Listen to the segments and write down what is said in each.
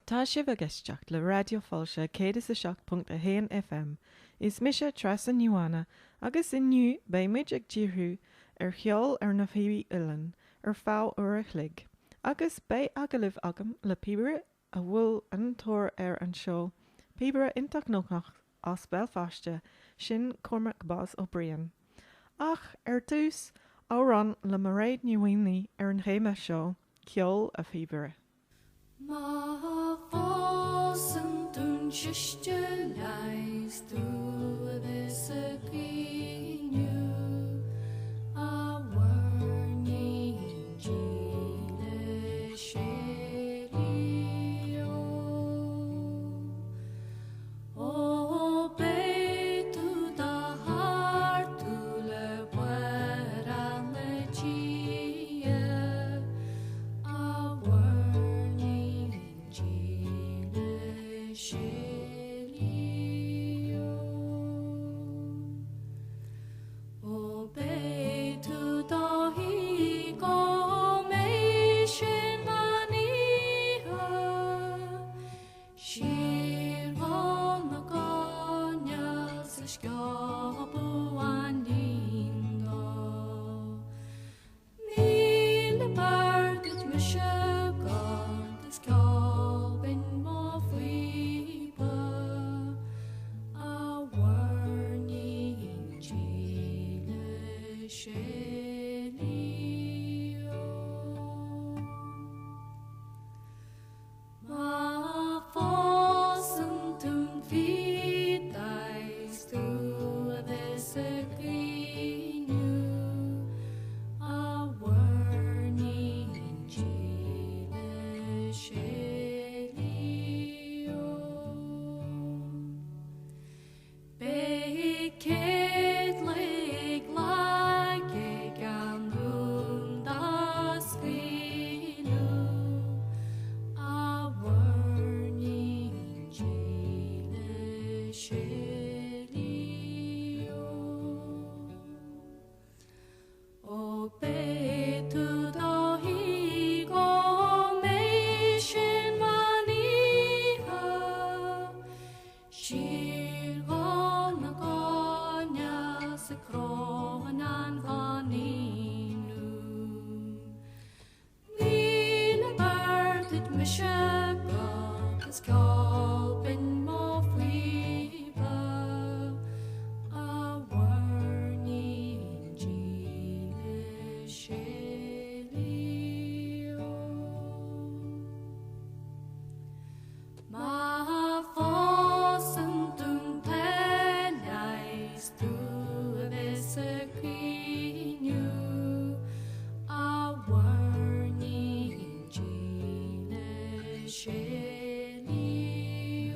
Tá sibh ag éisteacht le Raidió Fáilte 107.1 FM. Is mise Treasa Ní Mhána agus inniu beidh muid ag díriú ar cheol ar na píobaí uilleann ar feadh uair a chloig. Agus beidh agallamh agam le píobaire a bhfuil an-tóir air anseo, píobaire iontach gnóthach as Béal Feirste, sin Cormac 'Baz' Ó Briain. Ach ar dtús, amhrán le Mairéad Ní Mhaonaigh ar an théama seo, Ceol a' Phíobaire. Má phósann tú'n siste leighis tú a bheas ag caoineadh, a mhuirnín dílis Shéilí ó. Ó beidh tú dá thartú le Muire na tíre, a mhuirnín dílis Shéilí ó. Ó beidh tú dá shuí go mbeidh sin an oíche, Siar dhá na gcoinneal 's a sciobadh an lín dó. Míle b'fhearr duit mise agat is ceol binn mo phíoba, a mhuirnín dílis Shéilí ó. Má phósann tú'n phíobaire 's tú a bheas ag caoineadh, a mhuirnín dílis Shéilí ó. Beidh céadlaigh lag ag an rún dá scaoileadh, a mhuirnín dílis Shéilí ó. Ó beidh tú do shuí go mbeidh sin an oíche, Siar dhá na gcoinneal 's ag croitheann an bháinín Míle b'fhearr duit mise agat is ceol binn mo phíoba, a mhuirnín dílis Shéilí ó. Má phósann tú'n t-leigheas tú a bheas ag caoineadh, a mhuirnín dílis Shéilí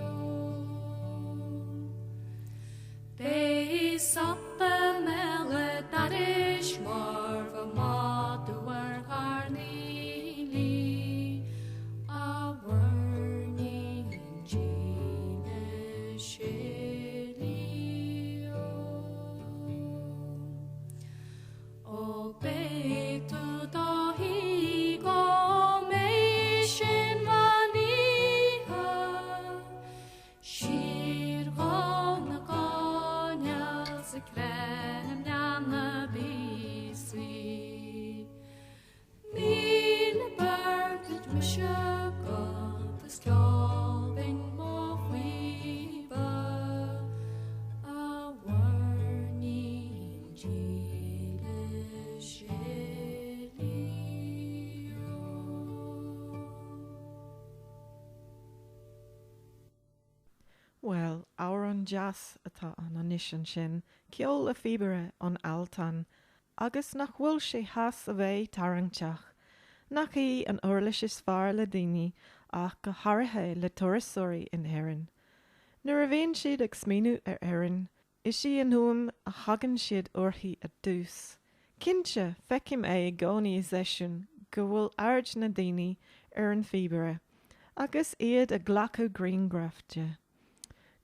ó. Beidh sop i mbéal an dorais mar bheadh madadh ar choirnéalaí, a mhuirnín dílis Shéilí ó. Ó beidh tú do shuí go mbeidh sin an oíche, Siar dhá na gcoinneal 's ag creimneadh na bpíosaí. Míle b'fhearr duit mise agat is ceol binn mo phíoba, a mhuirnín dílis Shéilí ó. Bhuel, amhrán deas atá ann anois ansin, Ceol a' Phíobaire ón Altan. Agus nach bhfuil sé theas a bheith tarraingteach? Nach í an uirlis is fearr le daoine ach go háirithe le turasóirí in Éirinn? Nuair a bhíonn siad ag smaoineamh ar Éirinn, Is í an fhuaim a thagann siad uirthi i dtús. Cinnte, feicim é i gcónaí i seisiúin go bhfuil aird na ndaoine ar an phíobaire agus iad ag glacadh grianghraf de.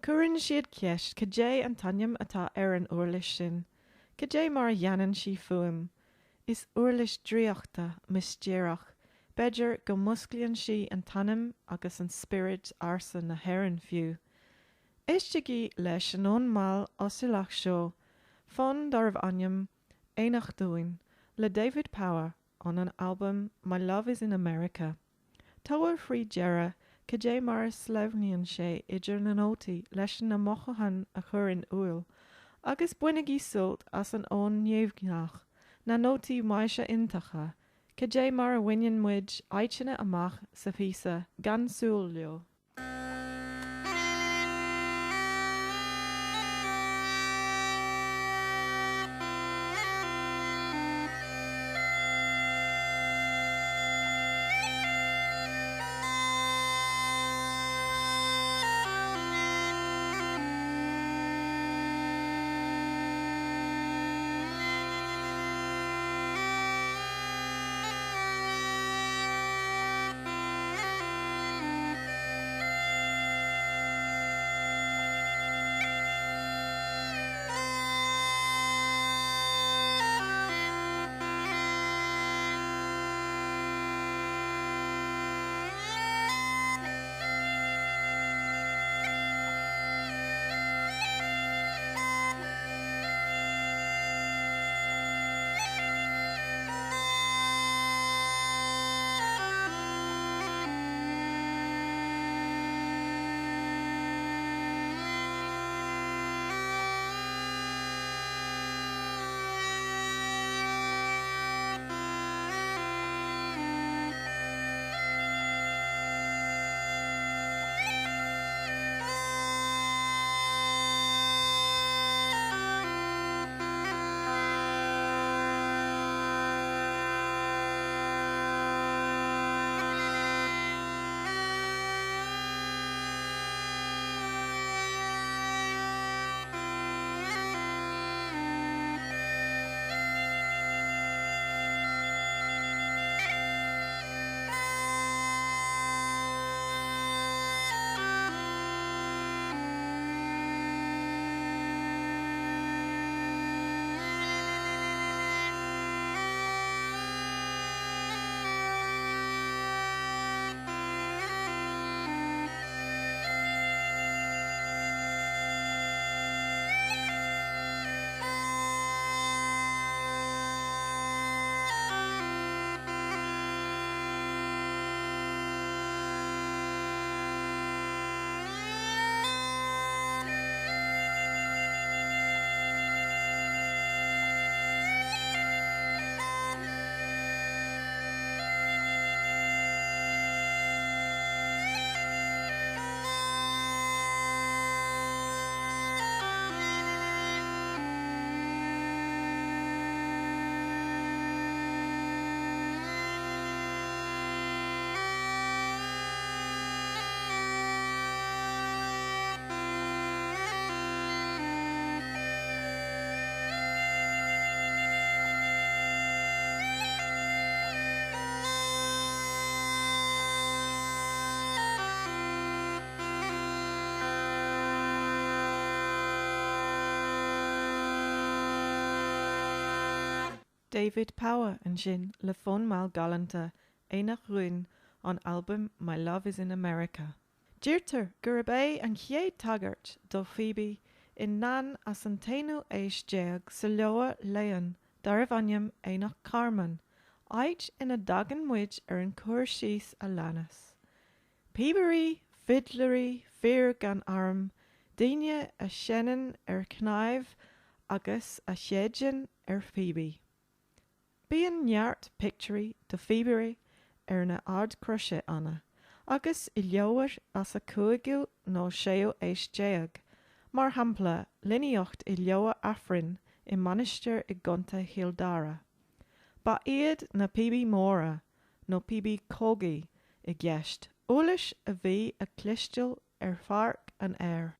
Cuireann siad ceist cad é an t-ainm atá ar an uirlis sin, cad é mar a dhéanann sí fuaim. Is uirlis draíochta, mistéireach. B'fhéidir go músclaíonn sí an t-anam agus an spiorad ársa na hÉireann fiú. Éistigí leis an fhonn mall osúlach seo, fonn darbh ainm Aonach Dúin le David Power ón an albam My Love Is In America. Tabhair faoi deara cad é mar a sleamhnaíonn sé idir na nótaí leis na mothúcháin a chur in iúl, agus bainigí sult as an fhonn neamhghnách, na nótaí maise iontacha, cad é mar a bhaineann muid áiteanna amach sa phíosa gan súil leo. David Power ansin le fonn mall galánta Aonach Dhúin ón albam My Love Is In America. Deirtear gurb é an chéad tagairt do phíobaí i ndán as an t-aonú aois déag sa leabhar léann darbh ainm Aonach Carman, áit ina dtagann muid ar an cur síos a leanas, Píobairí, fidléirí, fir gan arm, daoine a sheinneann ar chnámh agus a shéideann ar phíobaí. Bíonn neart pictiúirí de phíobairí ar na hardchroiseanna agus i leabhair as a cúigiú nó séú aois déag, mar shampla líníocht i leabhar Aifrinn i mainistir i gContae Chill Dara. Ba iad na píobaí móra, nó píobaí cogaidh, i gceist, uirlis a bhí a cloisteáil ar pháirc an áir.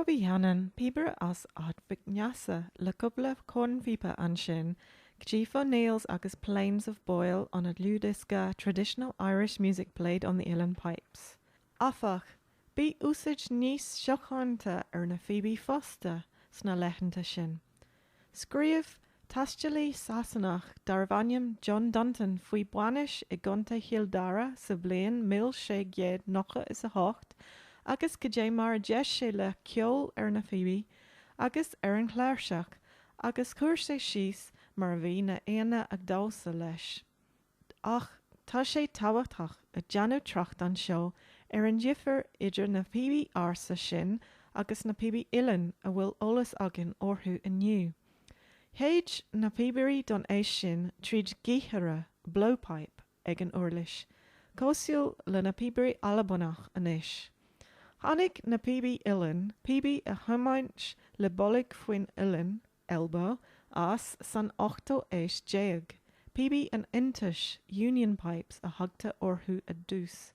Robbie Hannan, píobaire as Ard Mhic Neasa le cúpla cornphíopa ansin, Chief O'Neill's agus Plains of Boyle óna dhlúthdhiosca Traditional Irish Music Played on the Uilleann Pipes. Áfach, bhí úsáid níos síochánta ar na píobaí fosta sna laethanta sin. Scríobh taistealaí Sasanach darbh ainm John Dunton faoi bhainis i gContae Chill Dara sa bhliain 1698 agus cad é mar a d'éist sé le ceol ar na píobaí agus ar an chláirseach agus chuir sé síos mar a bhí na aíonna ag damhsa leis. Ach tá sé tábhachtach a déanamh trácht anseo ar an difear idir na píobaí ársa sin agus na píobaí uilleann a bhfuil eolas againn orthu inniu. Shéid na píobairí don aois sin tríd gaothaire, blowpipe, ag an uirlis, cosúil le na píobairí Albanach anois. Tháinig na píobaí uilleann, píobaí a thiomáint le bolg faoin uillinn, elbow, as san ochtó aois déag. Píobaí an Aontais, Union Pipes, a thugtar orthu i dtús.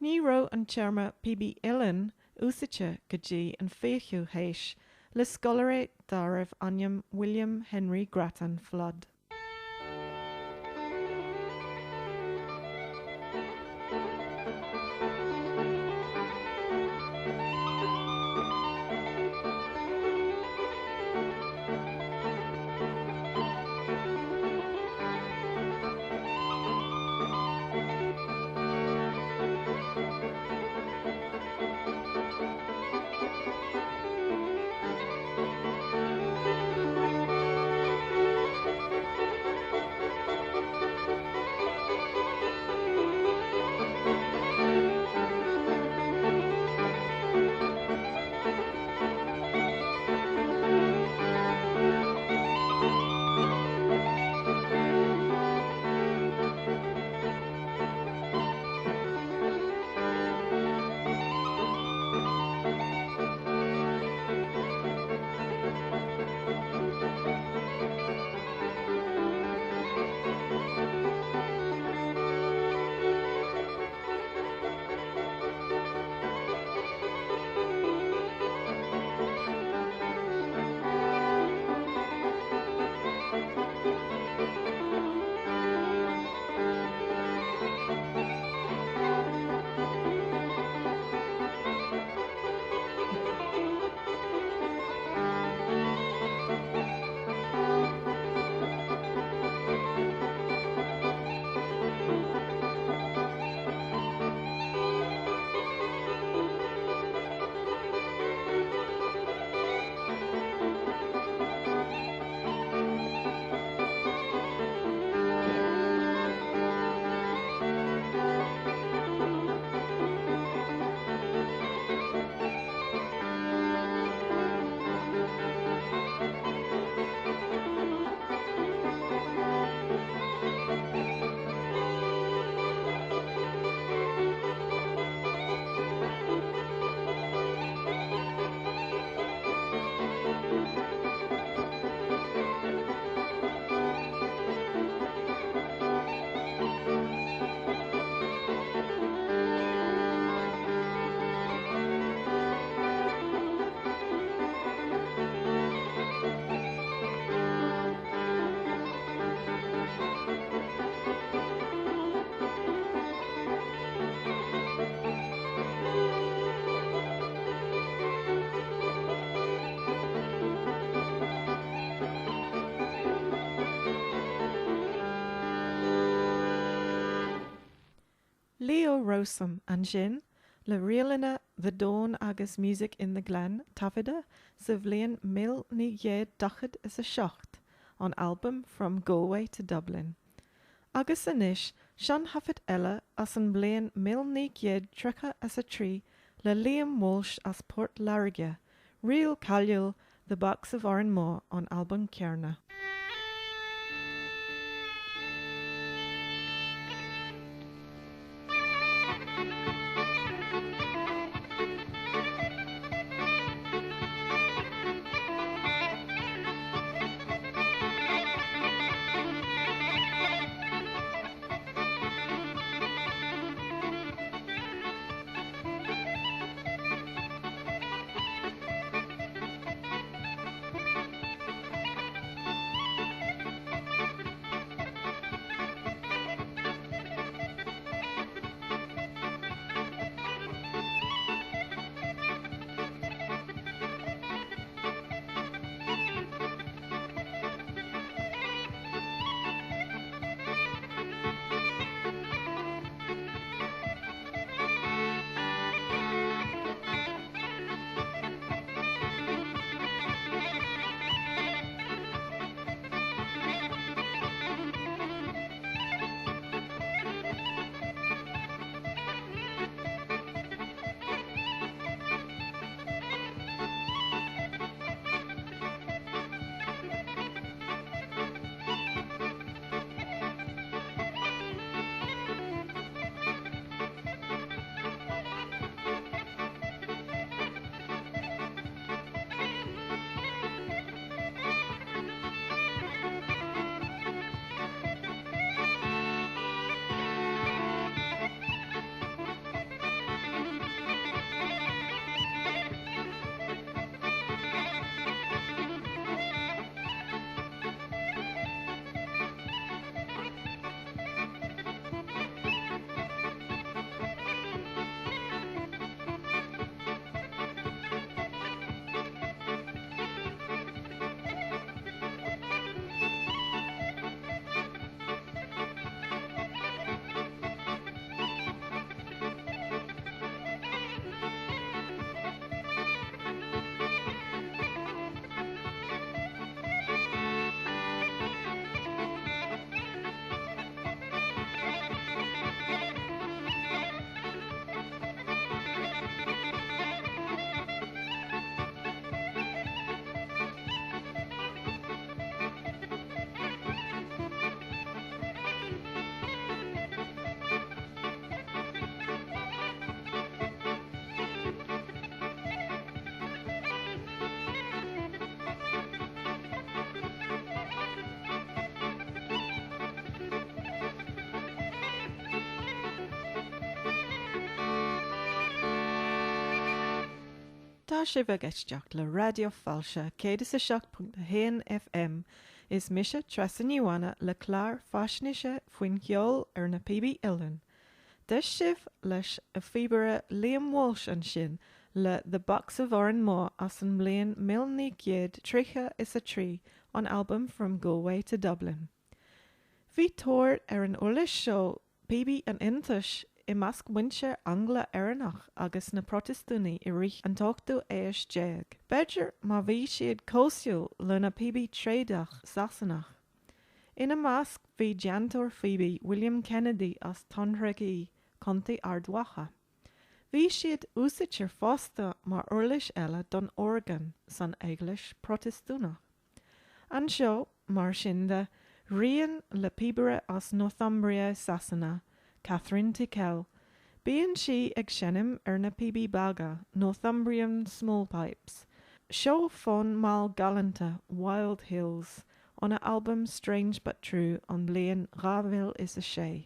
Ní raibh an téarma píobaí uilleann úsáidte go dtí an 20ú haois le scoláire darbh ainm William Henry Grattan Flood. Leo Rowsome ansin le ríleanna The Dawn agus Music in the Glen taifeadta sa bhliain 1947 ón albam From Galway to Dublin. Agus anois seanthaifead eile as an mbliain 1933 le Liam Walsh as Port Láirge, ríl cáiliúil The Box of Oranmore ón albam céanna. Tá sibh ag éisteacht le Raidió Fáilte 107.1 FM. Is mise Treasa Ní Mhána le clár faisnéise faoin cheol ar na píobaí uilleann. D'éist sibh leis an phíobaire Liam Walsh ansin le The Box of Oranmore as an mbliain 1933 ón albam From Galway to Dublin. Bhí tóir ar an uirlis seo Píobaí an Iontais i measc muintir Angla-Éireannach agus na Protastúnaigh i rith an t-ochtú aois déag, b'fhéidir mar bhí siad cosúil le na píobaí tréadach Sasanach. Ina measc bhí déantóir phíobaí William Kennedy as Tonragee, Contae Ard Mhacha. Bhí siad úsáidte fosta mar uirlis eile don orgán san Eaglais Protastúnach. Anseo, mar sin de, rian le píobaire as Northumbria Sasana, Kathryn Tickell. Bíonn sí ag seinm ar na píobaí beaga, Northumbrian Small Pipes. Seo fonn mall galánta, Wild Hills, óna albam Strange But True ón mbliain 2006.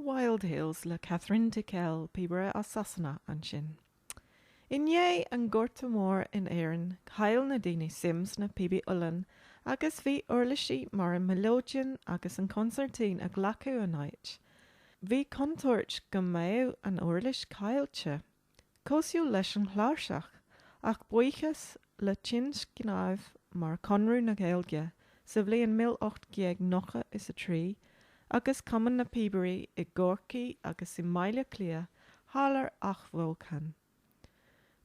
Wild Hills le Kathryn Tickell, píobaire as Sasana, ansin. I ndiaidh an Ghorta Mhóir in Éirinn, chaill na daoine suim sna píobaí uilleann agus bhí uirlisí mar an mileoidean agus an consairtín ag glacadh a n-áit. Bhí contúirt go mbeadh an uirlis caillte. Cosúil leis an chláirseach, ach buíochas le tionscnaimh mar Conradh na Gaeilge sa bhliain 1893 agus Cumann na bPíobairí i gCorcaigh agus i mBaile Átha Cliath, tharla athbheochan.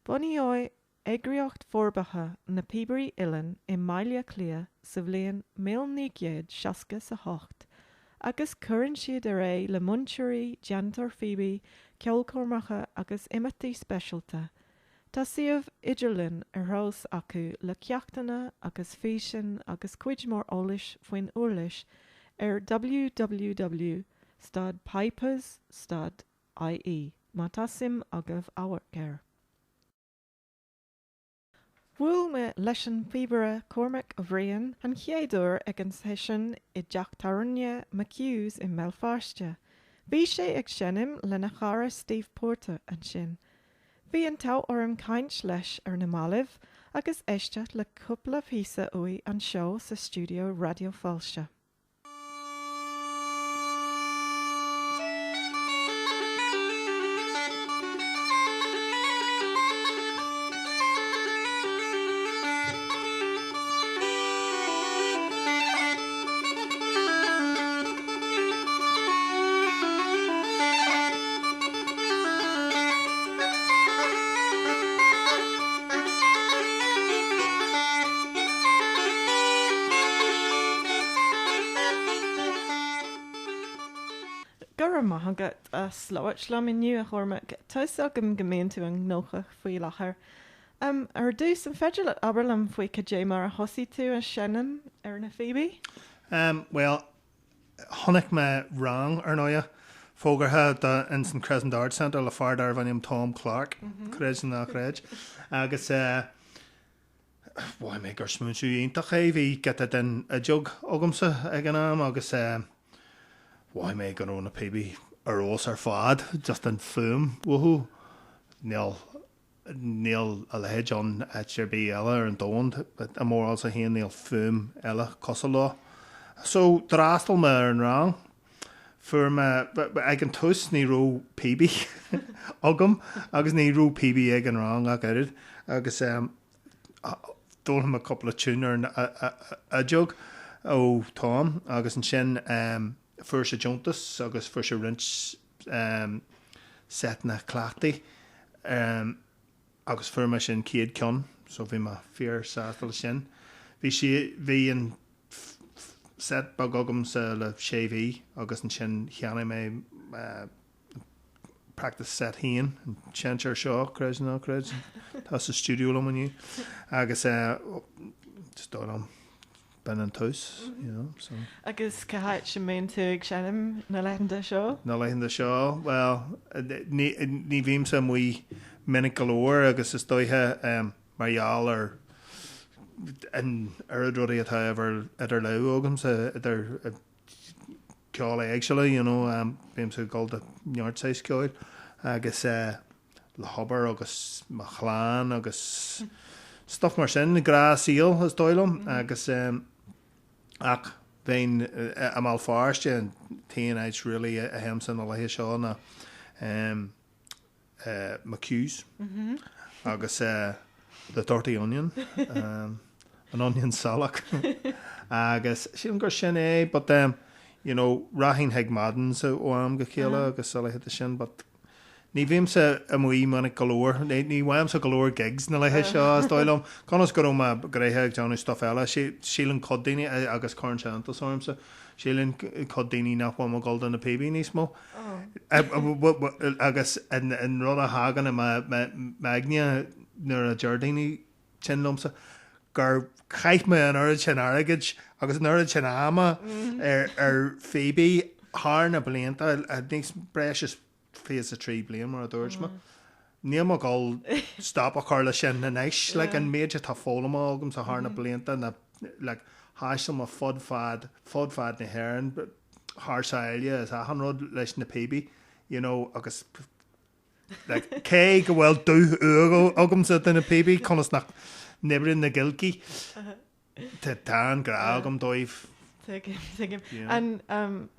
Bunaíodh Eagraíocht Forbartha na bPíobairí Uilleann i mBaile Átha Cliath sa bhliain 1968 agus cuireann siad ar aghaidh le múinteoirí, déantóirí píobaí, ceolchoirmeacha agus imeachtaí speisialta. Tá suíomh idirlín ar fheabhas acu le ceachtanna agus físeáin agus cuid mhór eolais faoin uirlis ar www stad pipers stad ie má tá suim agaibh amharc air. Bhuail mé leis an bpíobaire Cormac Ó Bhriain an chéad uair ag an seisiún i dteach tábhairne McHugh's i mBéal Feirste. Bhí sé ag seinm lena chara Steve Porter ansin. Bhí an t-ádh orm caint leis ar na mallaibh agus éisteacht le cúpla píosa uaidh anseo sa stiúideo Raidió Fáilte. Go raibh maith agat as labhairt liom inniu, a Chormaic. Tá 'fhios agam go mbíonn tú an-ghnóthach faoi láthair. Ar dtús, an féidir leat abair liom faoi cad é mar a thosaigh tú ag seinm ar na phíobaí? Bhuel, chonaic mé rang, ar ndóighe, fógartha do ins an Crescent Arts Centre le fear darbh ainm Tom Clarke, creid nó ná creid, agus eh, Mhothaigh mé gur smaoineamh iontach é, bhí giota den fhideog agamsa ag an am agus mhothaigh mé go raibh na píobaí ar fheabhas ar fad, just an fuaim uathu, níl, níl a leithéid ann áit ar bith eile ar an domhan, i m'bharúilsa féin níl fuaim eile cosúil leo. So d'fhreastail mé ar an rang, fuair mé, ag an tús ní raibh píobaí agam agus ní raibh píobaí ag an rang ach oiread agus d'fhoghlaim mé cúpla tiún ar an fhideog ó Tom agus ansin fuair sé deontas agus fuair sé roinnt seiteanna cleachtaidh agus fuair mé sin chéad ceann so bhí mé fíor sásta leis sin. Bhí sí, bhí an set beag agamsa le sé mhí agus ansin cheannaigh mé practice set féin, an seinnteoir seo, creid nó ná creid, tá sa stiúideo liom inniu agus is dóigh liom b'in an tús, you know, so. Agus cá háit a mbíonn tú ag seinm na laethanta seo? Na laethanta seo, bhuel, ní, ní bhímse amuigh minic go leor agus is dóiche mar gheall ar an oiread rudaí atá idir lámha agamsa, idir ceol éagsúla, you know, bímse ag dul do neart saghas ceoil agus le hobair agus mo chlann agus stuff mar sin, gnáth saol is dóigh liom agus ach bheinn i mBéal Feirste an t-aon áit really a théimse na laethe seo ná McHugh's agus The Dirty Onion, an onion salach agus sílim gur sin é but you know rachainn chuig Madden's ó am go chéile agus a leithéid de sin but ní bhímse amuigh minic go leor, ní bhfaighimse go leor gigs na laethe seo is dóigh liom. Conas go raibh mé gnoitheach ag déanamh stuff eile, síleann cuid daoine, agus cuireann sé iontas ormsa, síleann cuid daoine nach bhfuil mé ag dul do na píobaí níos mó. Agus an rud a thagann i m'aigne nuair a deir daoine sin liomsa, gur chaith mé an oiread sin airgid agus an oiread sin ama ar phíobaí thar na blianta, níos breis is 23 bliain mar a dúirt mé. Níl mé ag dul stop a chur leis sin anois, like an méid atá foghlamtha agamsa thar na blianta, na like thaistil mé fud fad, fud fad na hÉireann, thar sáile is achan rud leis na píobaí, you know, agus like cé go bhfuil dúshúil agamsa do na píobaí, conas nach n-oibríonn na giolcaí, tá an grá agam dóibh. Tuigim, tuigim. An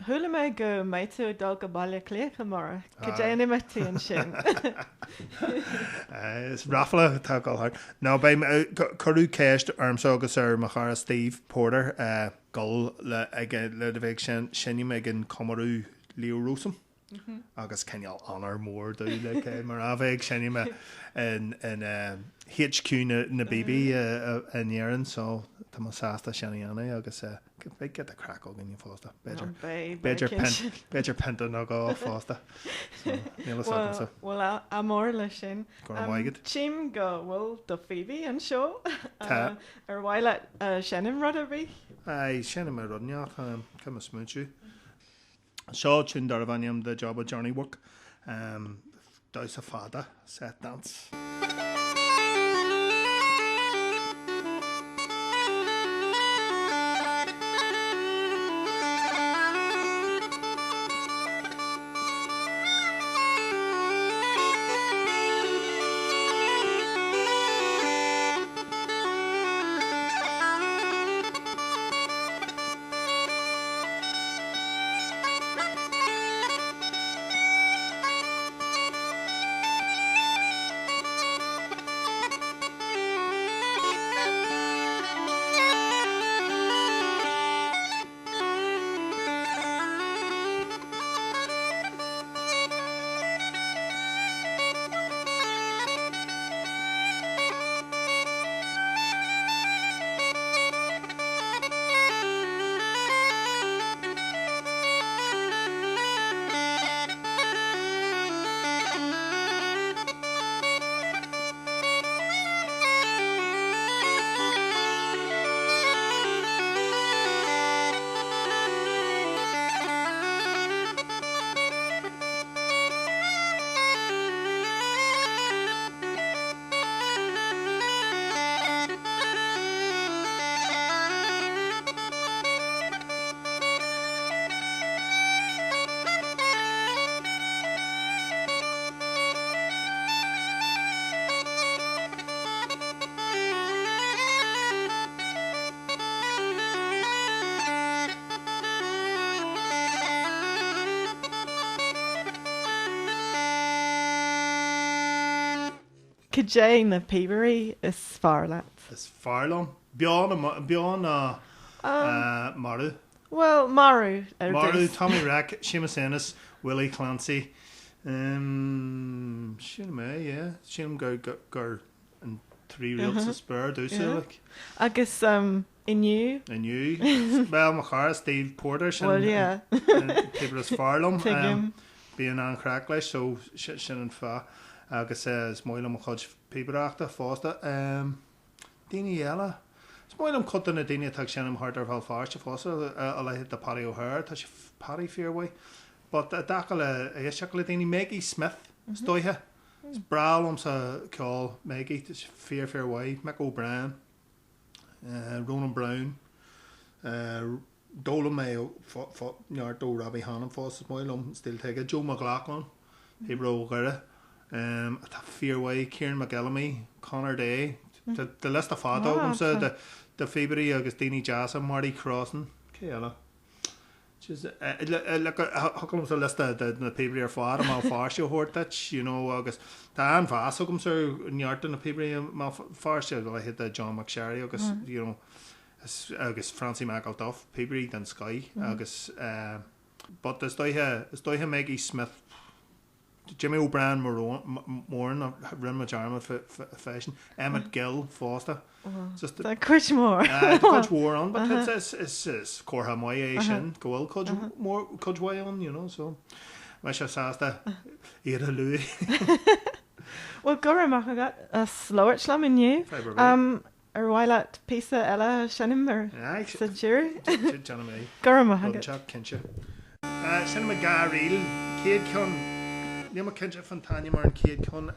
chuala mé go mbeidh tú ag dul go Baile Átha Cliath amárach. Cad é na himeachtaí ansin? Is ráfla atá ag dul thart. No, beidh mé, cuireadh ceist ormsa agus ar mo chara Steve Porter dul le ag le bheith ag seinm ag an comóradh Leo Rowsome. agus cineál onóir mór domh like mar a bheith ag seinm in in HQ na na bpíobaí in Éirinn so tá mé sásta sin a dhéanamh agus beidh giota craic againn fosta b'fhéidir b'fhéidir b'fhéidir pionta nó dhó fosta so níl a fhios agamsa. Bhuel ádh mór leis sin. Go raibh maith agat. Tchím go bhfuil do phíobaí anseo. Tá. Ar mhaith leat seinm rud ar bith? Aye, seinnfidh mé rud inteacht, caithfidh mé smaointiú. Seo tiún darbh ainm The Job of Johnny Work, damhsa fada, set dance. Cad é na píobairí is fearr leat? Is fearr liom? Beo nó beo nó marbh? Bhuel, marbh ar dtús. Marbh, Tommy Reck, Séamus Ennis, Willie Clancy. Sílim é, yeah. Sílim gur gur an trí réalt sa spéir domhsa, like. Agus inniu? Inniu? Bhuel, mo chara Steve Porter, sin an píobaire is fearr liom. Tuigim. Bíonn an-chraic leis, so sin an fáth. Agus is maith liom a chuid píobaireachta fosta. Daoine eile? Is maith liom cuid de na daoine atá ag seinm thart ar Bhéal Feirste fosta, a leithéid de Paddy O'Hare, tá sé, Paddy fíormhaith. But i dtaca le éisteacht le daoine, Maggie Smith, is dóiche. Is breá liomsa ceol Maggie, tá sé fíor fíormhaith. Mick O'Brien. Ronan Browne, D'fhoghlaim mé neart ó Robbie Hannan fosta, is maith liom an stíl atá aige. Joe Mac Lochlainn, píobaire ó Dhoire, atá fíormhaith, Kieran McPhillamy, Conor Day, tá liosta fada agamsa de phíobairí agus daoine deasa, Marty Crossan, cé eile? Thiocfadh liomsa liosta de na píobairí ar fad i mBéal Feirste a thabhairt duit, you know, agus tá an-mheas agamsa ar neart de na píobairí i mBéal Feirste, a leithéid de John McSherry agus, you know, agus Francie McElduff, píobairí den scoith agus, but is dóiche, is dóiche Maggie Smith, Jimmy O'Brien Moran, rinne mé dearmad freisin, Emmett Gill fosta. Tá cuid mhór. Tá cuid mhór ann, but is comhartha maith é sin go bhfuil cuid mhór, cuid mhaith ann, you know, so mise sásta iad a lua. Bhuel, go raibh maith agat as labhairt liom inniu. Fadhb ar bith. Ar mhaith leat píosa eile a sheinm ar sa deireadh? Déanfaidh mé. Go raibh maith agat. Rud cinnte. Seinnfidh mé dhá ríl. Chéad cheann, níl mé cinnte fán t-ainm ar an chéad cheann,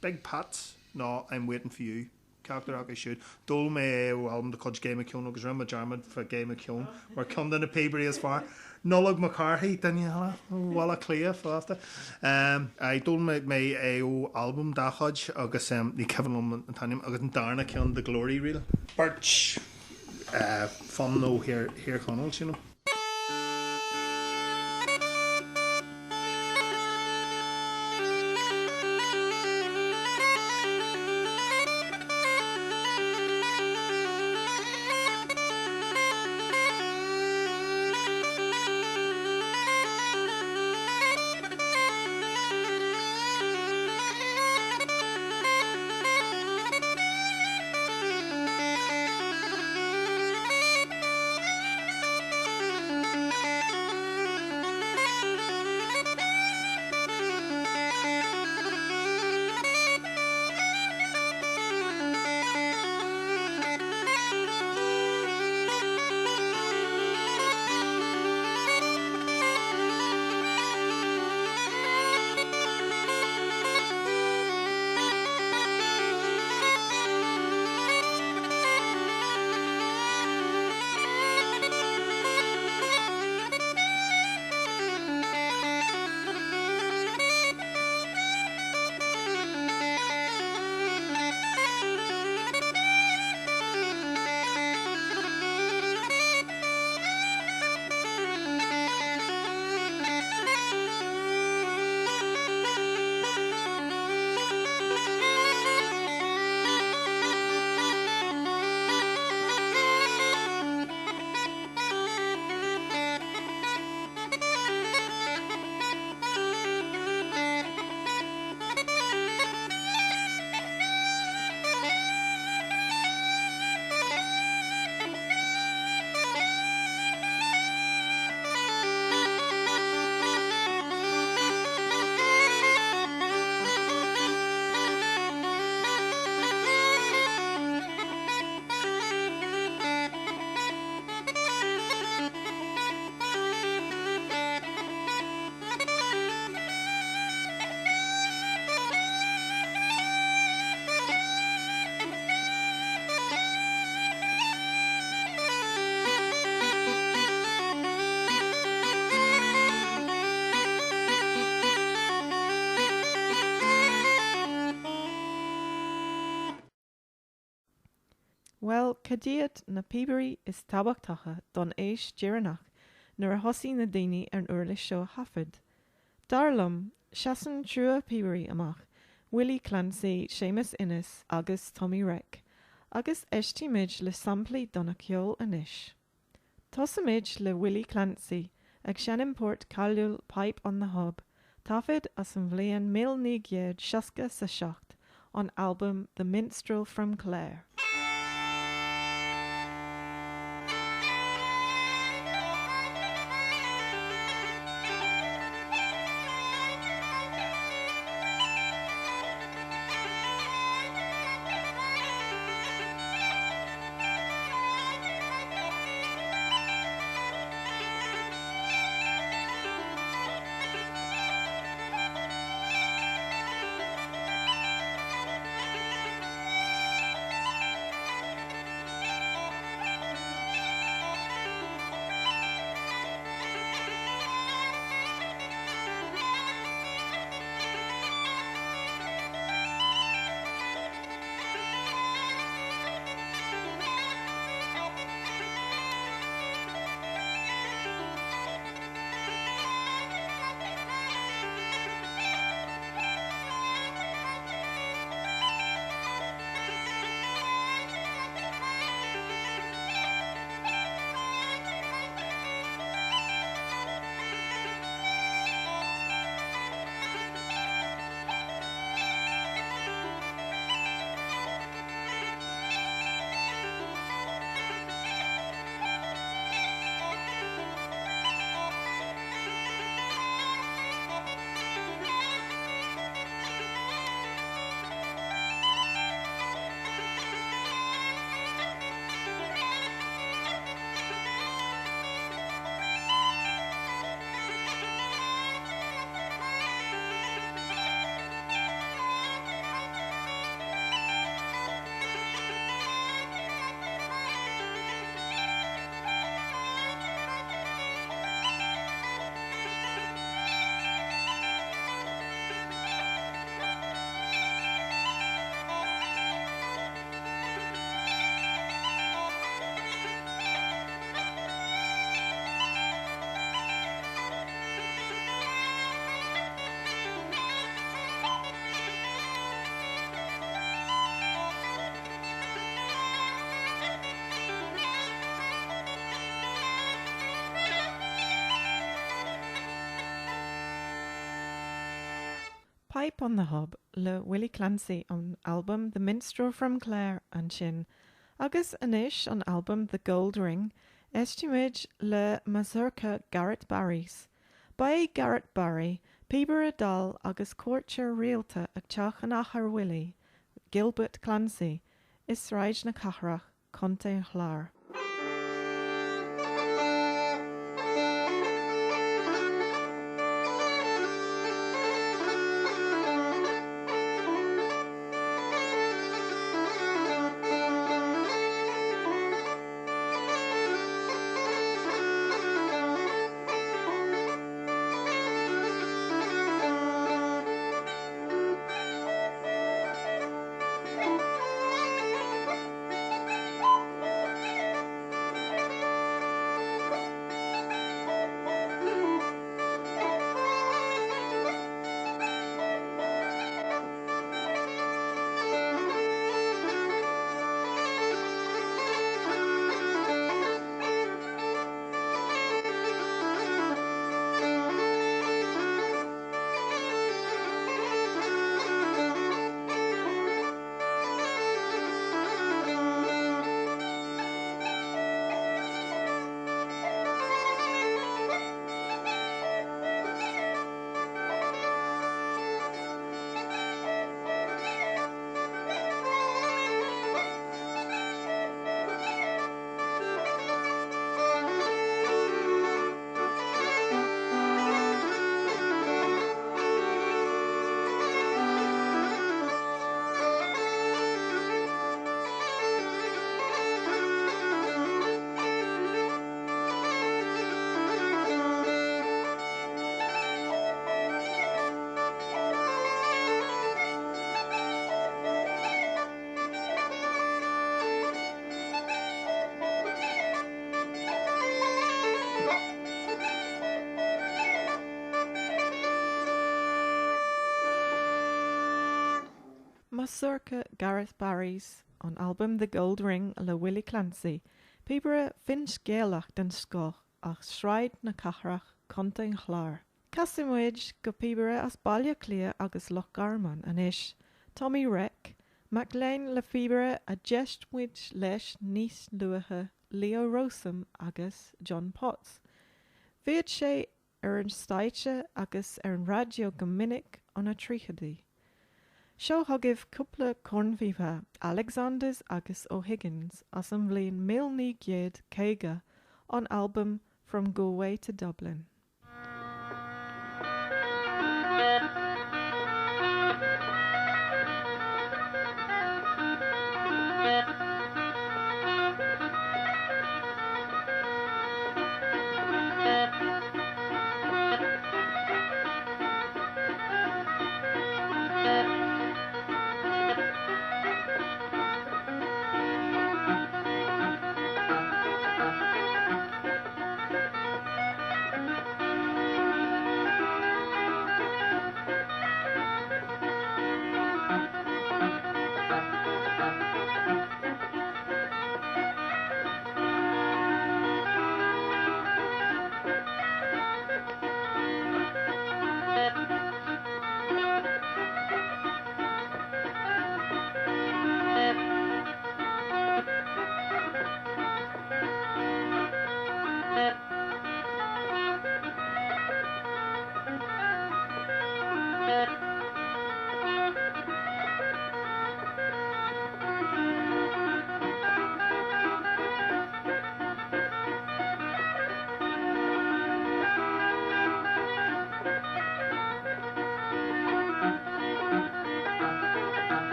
Big Pats nó I'm Waiting For You. Ceachtar acu siúd. D'fhoghlaim mé é ó albam de chuid Gay McKeon agus rinne mé dearmad fá Gay McKeon mar ceann de na píobairí is fearr. Nollaig Mac Cárthaigh, duine eile ó Bhaile Átha Cliath fosta. Aye, d'fhoghlaim mé é ó albam dá chuid agus ní cuimhin liom an t-ainm agus an darna ceann The Glory Reel. Beirt. fonn ó Thír Chonaill, you know. Bhuel, cad iad na píobairí is tábhachtacha don aois dheireanach nuair a thosaigh na daoine ar an uirlis seo a thaifead? Dar liom, seasann triúr píobairí amach, Willie Clancy, Séamus Ennis agus Tommy Reck, agus éistfimid le samplaí dona ceol anois. Tosóimid le Willie Clancy ag seinm port cáiliúil Pipe on the Hob, taifead as an bhliain 1967 ón albam The Minstrel from Clare. Pipe on the Hob le Willie Clancy ón albam The Minstrel from Clare ansin, agus anois ón albam The Gold Ring, éistfimid le Mazurka Garrett Barrys. Ba é Garrett Barry, píobaire dall agus cuairteoir rialta ag teach an athar Willie, Gilbert Clancy, i Sráid na Cathrach, Contae an Chláir. Mazurka Gareth Barrys ón albam The Gold Ring le Willie Clancy, píobaire finscéalach den scoth as Sráid na Cathrach, Contae an Chláir. Casfaidh muid go píobaire as Baile Átha Cliath agus Loch Garman anois, Tommy Reck, mac léinn le píobaire a d'éist muid leis níos luaithe, Leo Rowsome agus John Potts. Bhíodh sé ar an stáitse agus ar an raidió go minic ó na tríochaidí. Seo chugaibh cúpla cornphíopa, Alexanders agus O'Higgins as an bhliain 1950 ón albam From Galway to Dublin.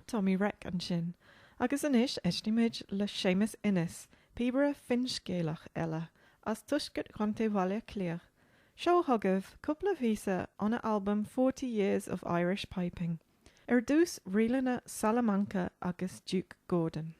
Tommy Reck ansin. Agus anois éistfimid le Séamus Ennis, píobaire finscéalach eile, as tuaisceart Chontae Bhaile Átha Cliath. Seo chugaibh cúpla píosa óna albam Forty Years of Irish Piping. Ar dtús ríleanna Salamanca agus Duke Gordon.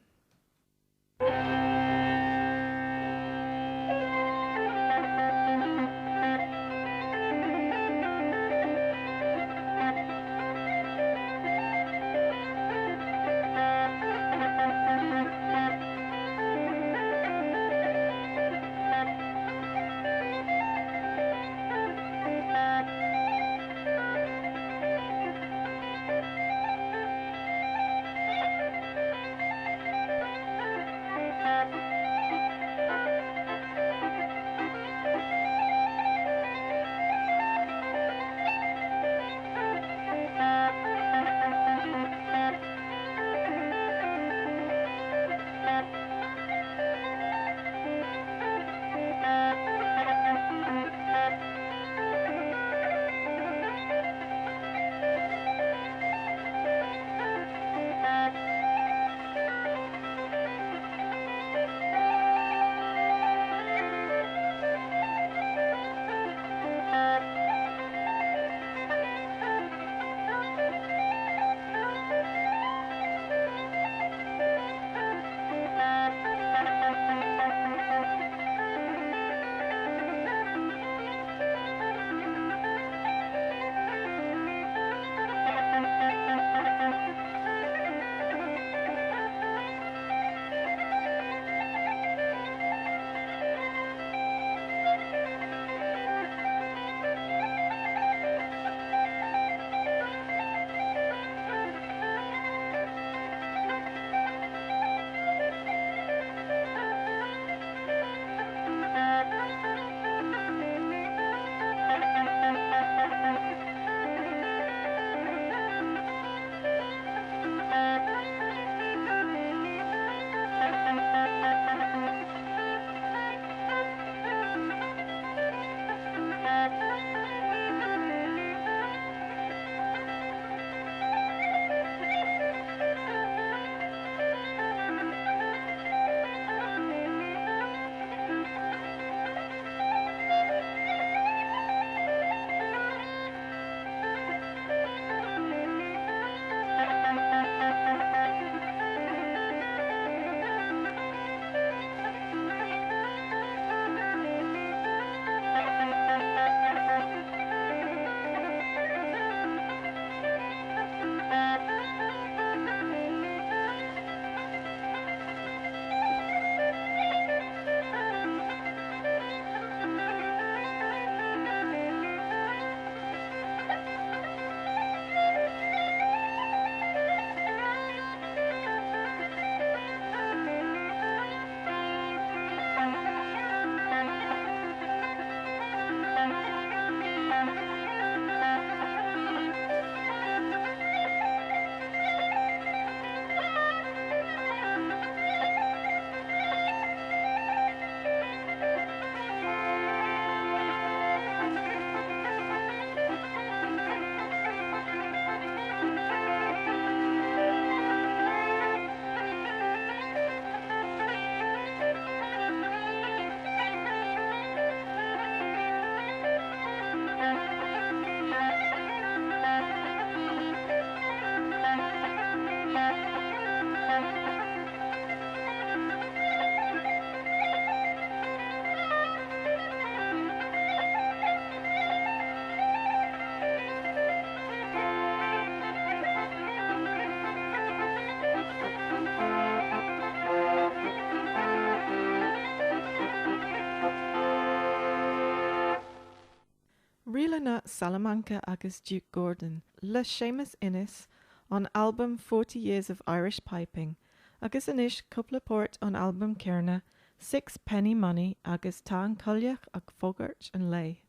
Ríleanna Salamanca agus Duke Gordon le Séamus Ennis ón albam Forty Years of Irish Piping agus anois cúpla port ón albam céanna, Six Penny Money agus Tá an Coileach ag Fógairt an Lae.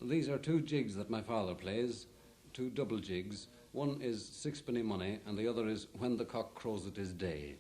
These are two jigs that my father plays, two double jigs. One is Sixpenny Money and the other is When the Cock Crows It Is Day.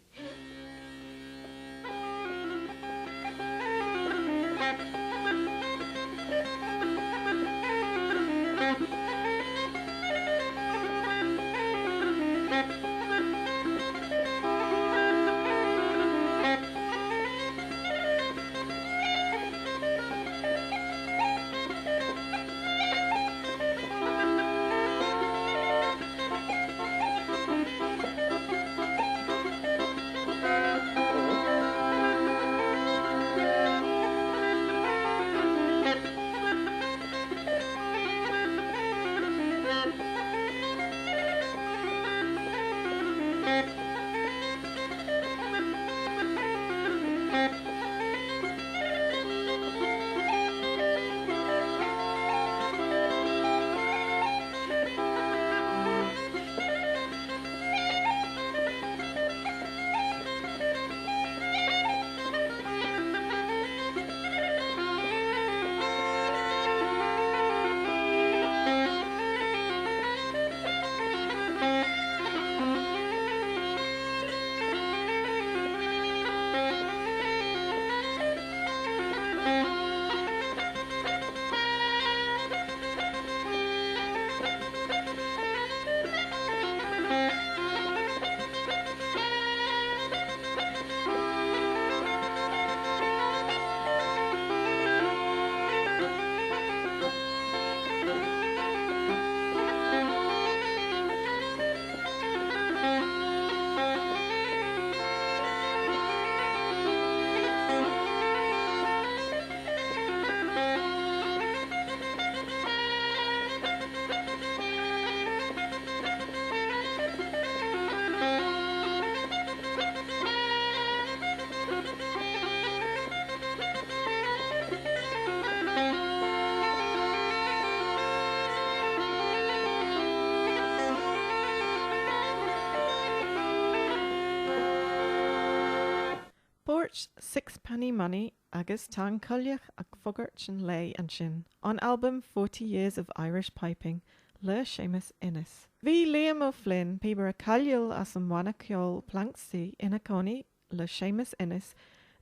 Poirt Sixpenny Money agus Tá an Coileach ag Fógairt an Lae ansin, ón albam Forty Years of Irish Piping le Séamus Ennis. Bhí Liam O'Flynn, píobaire cáiliúil as an bhanna ceoil Planxty ina chónaí le Séamus Ennis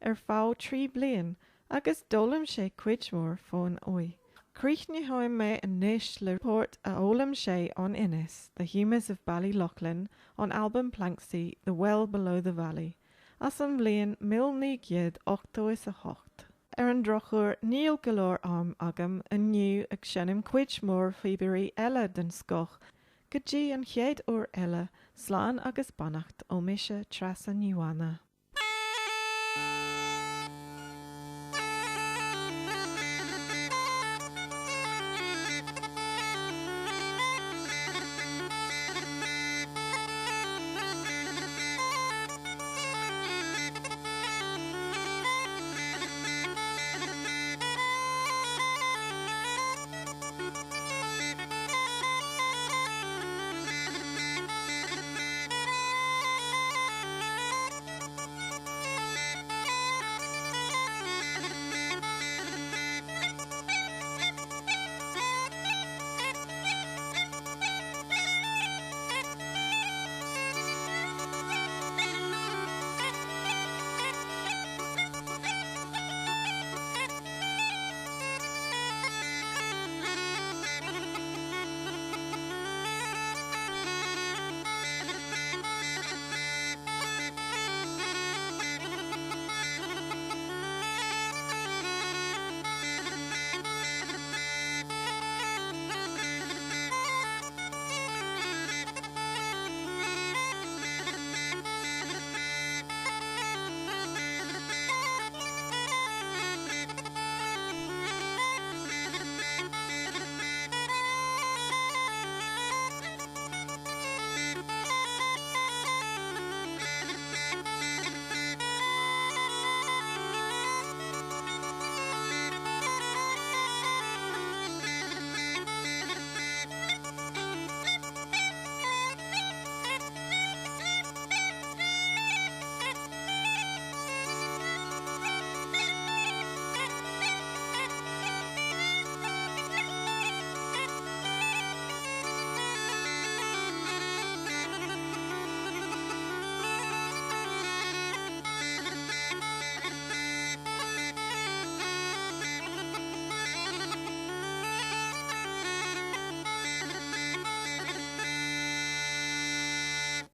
ar feadh 3 bliain agus d'fhoghlaim sé cuid mhór fonn uaidh. Críochnóidh mé anois le port a d'fhoghlaim sé ón Ennis, The Humours of Ballyloughlin ón albam Planxty The Well Below the Valley as an bhliain 1988. Ar an drochuair níl go leor am agam inniu ag seinm cuid mhór phíobairí eile den scoth Go dtí an chéad uair eile, slán agus beannacht ó mise Treasa Ní Mhána.